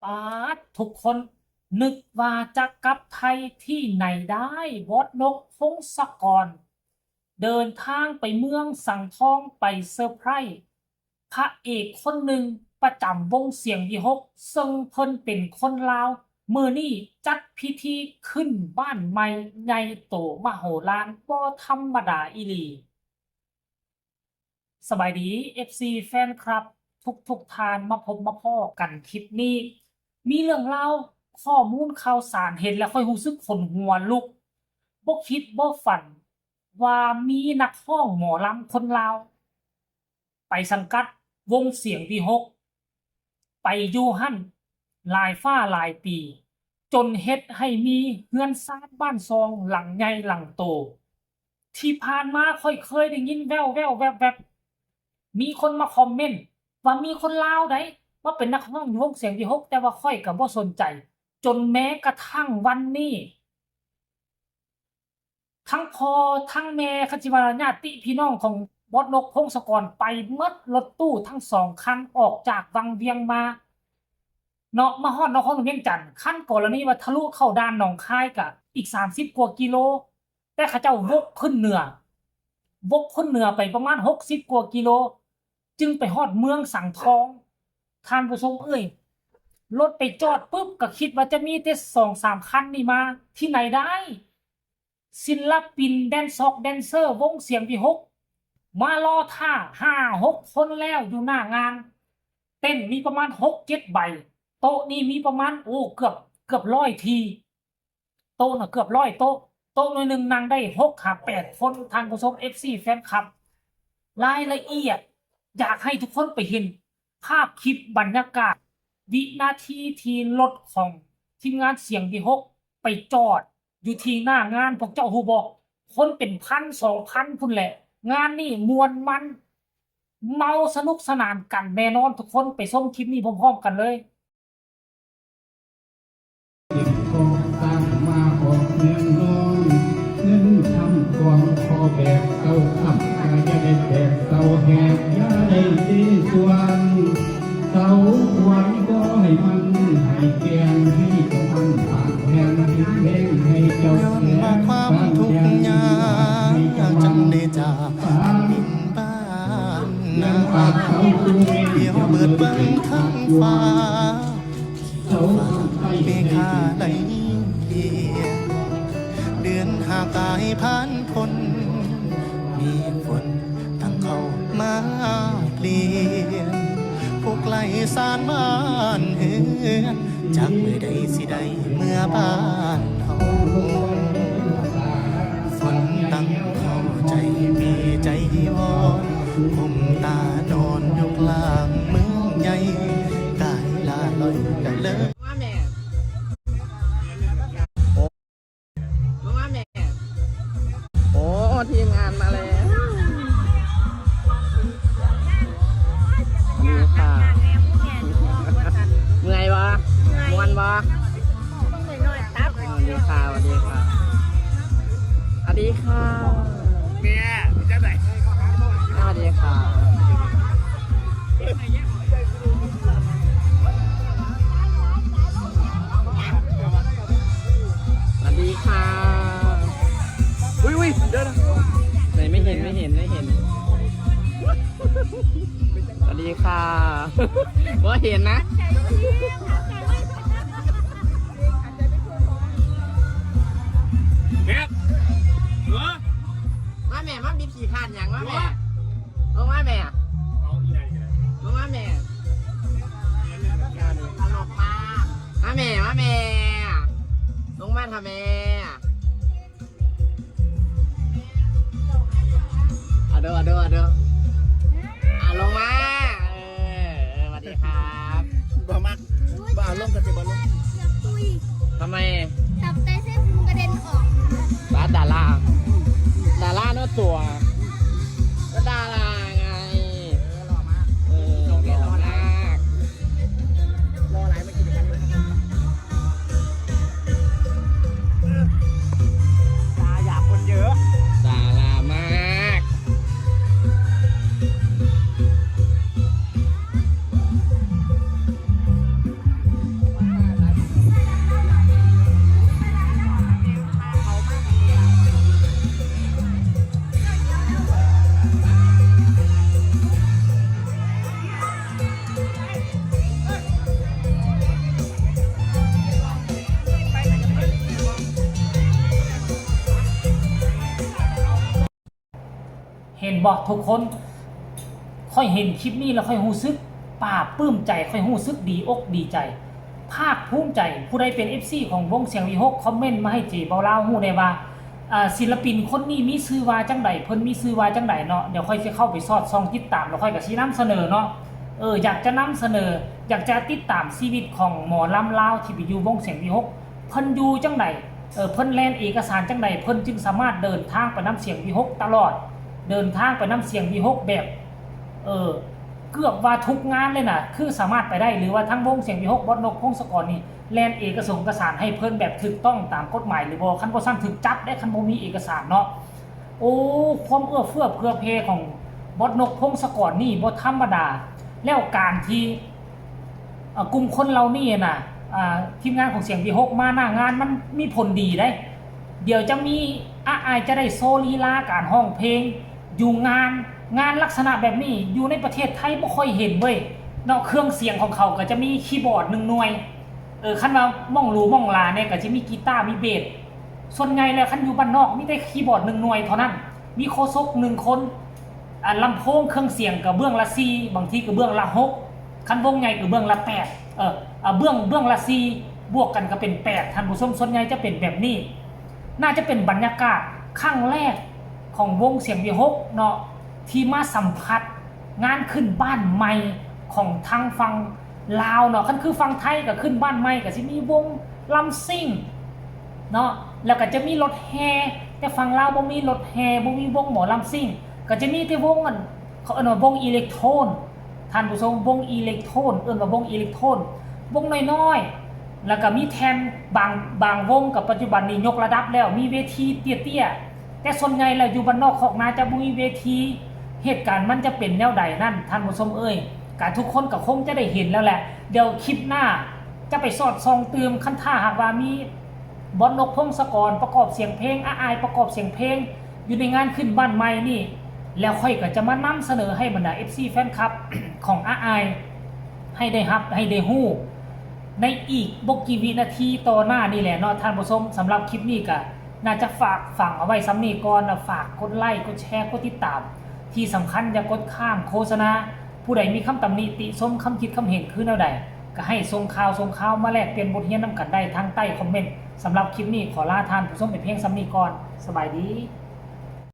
ປາດ ທຸກຄົນນຶກວ່າຈະກັບໄທທີ່ໄຫນໄດ້ ບອດນົກ ພົງສະກອນ ເດີນທາງໄປເມືອງສັງທອງໄປເຊີໄພຣສ໌ພະເອກຄົນໜຶ່ງປະຈຳວົງສຽງວິຫົກ ເຊິ່ງເພິ່ນເປັນຄົນລາວ ມື້ນີ້ຈັດພິທີຂຶ້ນບ້ານໃໝ່ໃຫຍ່ໂຕມະໂຫລານ ບໍ່ທຳມະດາອີ່ຫຼີ. ສະບາຍດີ ເອັຟຊີ ແຟນຄລັບ ທຸກໆທ່ານ ມາພົບມາພໍ້ກັນຄລິບນີ້ ມີເລື່ອງລາວ ຂໍ້ມູນຂ່າວສານ ເຫັນແລ້ວຂ້ອຍຮູ້ສຶກຂົນຫົວລຸກ ບໍ່ຄິດບໍ່ຝັນວ່າມີນັກຮ້ອງໝໍລຳຄົນລາວ ໄປສັງກັດວົງສຽງວິຫົກ ໄປຢູ່ຫັ້ນຫຼາຍຟ້າຫຼາຍປີ ຈົນເຮັດໃຫ້ມີເຮືອນຊານບ້ານຊ່ອງຫຼັງໃຫຍ່ຫຼັງໂຕ. ທີ່ຜ່ານມາຂ້ອຍເຄີຍໄດ້ຍິນແວ່ວໆແວ່ວໆ ມີຄົນມາຄອມເມັນວ່າມີຄົນລາວໃດ ມາເປັນນັກຮ້ອງຢູ່ວົງສຽງວິຫົກ ແຕ່ວ່າຂ້ອຍກໍບໍ່ສົນໃຈ ຈົນແມ້ກະທັ້ງວັນນີ້ ທັງພໍ່ທັງແມ່ ຄັນຊິວ່າຍາດຕິພີ່ນ້ອງຂອງບອດນົກ ພົງສະກອນ ໄປໝົດ ລົດຕູ້ທັງສອງຄັນອອກຈາກວັງວຽງມາເນາະ ມາຮອດນະຄອນຫຼວງວຽງຈັນ. ຄັນກໍລະນີວ່າທະລຸເຂົ້າດ່ານໜອງຄາຍ ກະອີກສາມສິບກວ່າກິໂລ ແຕ່ເຂົາເຈົ້າວົກຂຶ້ນເໜືອ ວົກຂຶ້ນເໜືອໄປປະມານຫົກສິບກວ່າກິໂລ ຈຶ່ງໄປຮອດເມືອງສັງທອງ. ທ່ານຜູ້ຊົມເອີຍ ລົດໄປຈອດປຶບ ກໍຄິດວ່າຈະມີແຕ່ສອງສາມຄັນນີ້ມາ ທີ່ໄຫນໄດ້ ສິນລະປິນ ແດນຊອກ ແດນເຊີ ວົງສຽງວິຫົກ ມາລໍຖ້າຫ້າຫົກຄົນແລ້ວຢູ່ໜ້າງານ. ເຕັນມີປະມານຫົກເຈັດໃບ ໂຕະນີ້ມີປະມານ ໂອ້ ເກືອບ ເກືອບຮ້ອຍທີ່ ໂຕະນະເກືອບຮ້ອຍໂຕະ ໂຕະໜ່ວຍໜຶ່ງນັ່ງໄດ້ຫົກຫາແປດຄົນ. ທ່ານຜູ້ຊົມ ເອັຟຊີ ແຟນຄລັບ ລາຍລະອຽດ ຢາກໃຫ້ທຸກຄົນໄປເຫັນພາບຄລິບບັນຍາກາດ ວິນາທີທີ່ລົດຂອງທີມງານສຽງວິຫົກໄປຈອດຢູ່ທີ່ໜ້າງານ. ພວກເຈົ້າຮູ້ບໍ່ ຄົນເປັນພັນສອງພັນພຸ້ນແຫຼະ. ງານນີ້ມ່ວນມັນ ເມົາສະໜຸກສະໜານກັນແນ່ນອນ. ທຸກຄົນໄປຊົມຄລິບນີ້ພ້ອມໆກັນເລີຍ. ເກັບຂອງຕ່າງມາອອກເຮືອນນອນ ເງິນຄຳກອງຂໍແບກເຕົ້າຄ້ຳ ກະຢ່າໄດ້ແບກເຕົ້າແຮກ ຢ່າໄດ້ເສສ່ວນ ເສົາຄວນກໍໃຫ້ມັນໃຫ້ແກ່ນ ໃຫ້ເຈົ້າມັນປາກແຮງ ໃຫ້ແຮງໃຫ້ເຈົ້າແຂນ ປາກແຂນໃຫ້ເຈົ້າມັນ ເສຍງປາກເສົາຄູແມ່ນຈຳເລີດເກີດ ເສຍງປາກຢູ່ ເມຄາໄຫຼລຽນ ເດືອນຫ້າກາຍຜ່ານພົ້ນ ມີຝົນທັງເຂົ້າມາປ່ຽນ ພົກໄຫຼສານບ້ານເຮືອນ ຈັກມື້ໃດຊິໄດ້ເມືອບ້ານເຮົາ ຝົນຕັ້ງເຂົ້າໃຈ ມີໃຈວອນ ກົ້ມໜ້ານອນຢູ່ກລາງເມືອງໃຫຍ່ ກາຍລາລອຍກະເລີຍ ມາແມ່ ມາແມ່ ໂອ້ ທີມງານມາແລ້ວ ສະຫວັດດີຄ່ະ ເມື່ອຍບໍ່? ມ່ວນບໍ່? ສະຫວັດດີຄ່ະ ສະຫວັດດີຄ່ະ ສະຫວັດດີຄ່ະ ແມ່ ເປັນຈັ່ງໃດ? ສະຫວັດດີຄ່ະ ສະຫວັດດີຄ່ະ ອຸ້ຍ ອຸ້ຍ ເດີນ ໄມ່ເຫັນ ໄມ່ເຫັນ ໄມ່ເຫັນ ສະຫວັດດີຄ່ະ ບໍ່ເຫັນນະ ແບບ ເອີ ມາແມ່ ມາບິດຂີ້ຄ້ານຫຍັງ ມາແມ່ ລົງມາແມ່ ເອົາອີ່ຫຍັງອີກແລ້ວ ລົງມາແມ່ ຕະຫຼົກມາກ ມາແມ່ ມາແມ່ ລົງມາເຖາະແມ່ ເອົາເດີ ເອົາເດີ ເອົາເດີ ອ່າ ລົງມາ ເອີ ເອີ ສະຫວັດດີຄັບ ບໍ່ມັກ บ่ເອົາລົງກໍຊິບໍ່ລົງ ທຳໄມ? ຕັບໄຕໄຊພູມກະເດັນອອກ ບາດ ດາລາ ດາລາເນາະຕົວ ກໍດາລາໄງ ເອີ ຫຼໍ່ມາກ ເອີ ຫຼໍ່ມາກ ຫຼໍ່ຫຼາຍ ມາກິນນຳກັນເລີຍ ດາລາມາກ. ທຸກຄົນ ຂ້ອຍເຫັນຄລິບນີ້ແລ້ວຂ້ອຍຮູ້ສຶກປາບປຶ້ມໃຈ, ຂ້ອຍຮູ້ສຶກດີອົກດີໃຈ, ພາກພູມໃຈ. ຜູ້ໃດເປັນເອັຟຊີຂອງວົງສຽງວີຫົກ ຄອມເມັນມາໃຫ້ເຈເບົາລາວຮູ້ແດ່ວ່າ ອາ ສິນລະປິນຄົນນີ້ມີຊື່ວ່າຈັ່ງໃດ, ເພິ່ນມີຊື່ວ່າຈັ່ງໃດເນາະ. ດຽວຂ້ອຍຊິເຂົ້າໄປສອດສ່ອງຕິດຕາມ ແລ້ວຂ້ອຍກໍຊິນຳສະເໜີເນາະ. ເອີ ຢາກຈະນຳສະເໜີ, ຢາກຈະຕິດຕາມຊີວິດຂອງໝໍລຳລາວທີ່ໄປຢູ່ວົງສຽງວີຫົກ ເພິ່ນຢູ່ຈັ່ງໃດ, ເອີ ເພິ່ນແລ່ນເອກະສານຈັ່ງໃດ ເພິ່ນຈຶ່ງສາມາດເດີນທາງໄປນຳສຽງວີຫົກຕະຫຼອດ, ເດີນທາງໄປນຳສຽງວີຫົກແບບ ເອີ ເກືອບວ່າທຸກງານເລີຍນະ ຄືສາມາດໄປໄດ້. ຫຼືວ່າທາງວົງສຽງວີຫົກ ບອດນົກ ພົງສະກອນນີ້ ແລ່ນເອກະສົງເອກະສານໃຫ້ເພິ່ນແບບຖືກຕ້ອງຕາມກົດໝາຍຫຼືບໍ່? ຄັນບໍ່ຊັ້ນຖືກຈັບເດ້ ຄັນບໍ່ມີເອກະສານເນາະ. ໂອ້ ຄວາມເອື້ອເຟື້ອເຜື່ອເພຂອງບອດນົກ ພົງສະກອນນີ້ບໍ່ທຳມະດາ. ແລ້ວການທີ່ ອາ ກຸ່ມຄົນເຫຼົ່ານີ້ນະ ອາ ທີມງານຂອງສຽງວີຫົກມາໜ້າງານ ມັນມີຜົນດີເດ້. ດຽວຈະມີ ອາ ອ້າຍຈະໄດ້ໂຊລີລາການຮ້ອງເພງຢູ່ງານ, ງານລັກສະນະແບບນີ້ຢູ່ໃນປະເທດໄທບໍ່ຄ່ອຍເຫັນເວີຍເນາະ. ເຄື່ອງສຽງຂອງເຂົາກໍຈະມີຄີບອດໜຶ່ງໜ່ວຍ, ເອີ ຄັນວ່າມ່ອງຫຼູມ່ອງຫຼາແດ່ກໍຈະມີກີຕາ ມີເບສ. ສ່ວນໃຫຍ່ແລ້ວຄັນຢູ່ບ້ານນອກມີແຕ່ຄີບອດໜຶ່ງໜ່ວຍເທົ່ານັ້ນ, ມີໂຄສົກໜຶ່ງຄົນ. ອັນລຳໂພງເຄື່ອງສຽງກໍເບື້ອງລະສີ່ ບາງທີກໍເບື້ອງລະຫົກ, ຄັນວົງໃຫຍ່ກໍເບື້ອງລະແປດ ເອີ ອາ ເບື້ອງ ເບື້ອງລະສີ່ ບວກກັນກໍເປັນແປດ ທ່ານຜູ້ຊົມ. ສ່ວນໃຫຍ່ຈະເປັນແບບນີ້. ໜ້າຈະເປັນບັນຍາກາດຄັ້ງແລກຂອງວົງສຽງວີຫົກເນາະ ທີ່ມາສຳຜັດງານຂຶ້ນບ້ານໃໝ່ຂອງທາງຝັ່ງລາວເນາະ. ຄັນຄືຝັ່ງໄທກໍຂຶ້ນບ້ານໃໝ່ກໍຊິມີວົງລຳຊິງເນາະ ແລ້ວກໍຈະມີລົດແຫ່, ແຕ່ຝັ່ງລາວບໍ່ມີລົດແຫ່ ບໍ່ມີວົງໝໍລຳຊິງ, ກໍຈະມີແຕ່ວົງ ອັນ ເຂົາເອີ້ນວ່າວົງອີເລັກໂທນ ທ່ານຜູ້ຊົມ, ວົງອີເລັກໂທນ ເອີ້ນວ່າວົງອີເລັກໂທນ ວົງນ້ອຍໆ ແລ້ວກໍມີແທ່ນ. ບາງ ບາງວົງກໍປັດຈຸບັນນີ້ຍົກລະດັບແລ້ວ ມີເວທີເຕ້ຍໆ, ແຕ່ສ່ວນໃຫຍ່ແລ້ວຢູ່ບ້ານນອກຄອກນາຈະບໍ່ມີເວທີ. ເຫດການມັນຈະເປັນແນວໃດນັ້ນ ທ່ານຜູ້ຊົມເອີຍ ກະທຸກຄົນກໍຄົງຈະໄດ້ເຫັນແລ້ວແຫຼະ. ດຽວຄລິບໜ້າຈະໄປສອດສ່ອງຕື່ມ ຄັນຖ້າຫາກວ່າມີ ບອດນົກ ພົງສະກອນ ປະກອບສຽງເພງ, ອາອ້າຍປະກອບສຽງເພງ ຢູ່ໃນງານຂຶ້ນບ້ານໃໝ່ນີ້ ແລ້ວຂ້ອຍກໍຈະມານຳສະເໜີໃຫ້ບັນດາເອັຟຊີແຟນຄລັບຂອງອາອ້າຍໃຫ້ໄດ້ຮັບ ໃຫ້ໄດ້ຮູ້ ໃນອີກບໍ່ກີ່ວິນາທີຕໍ່ໜ້ານີ້ແຫຼະເນາະທ່ານຜູ້ຊົມ. ສຳລັບຄລິບນີ້ກໍໜ້າຈະຝາກຝັງເອົາໄວ້ສ່ຳນີ້ກ່ອນ, ແລ້ວຝາກກົດໄລ ກົດແຊ ກົດຕິດຕາມ, ທີ່ສຳຄັນຢ່າກົດຂ້າມໂຄສະນາ. ຜູ້ໃດມີຄຳຕຳໜິຕິຊົມ, ຄຳຄິດຄຳເຫັນຄືແນວໃດ ກໍໃຫ້ສົ່ງຂ່າວ ສົ່ງຂ່າວມາແລກປ່ຽນບົດຮຽນນຳກັນໄດ້ທາງໃຕ້ຄອມເມັນ. ສຳລັບຄລິບນີ້ຂໍລາທ່ານຜູ້ຊົມໄປພຽງສ່ຳນີ້ກ່ອນ. ສະບາຍດີ.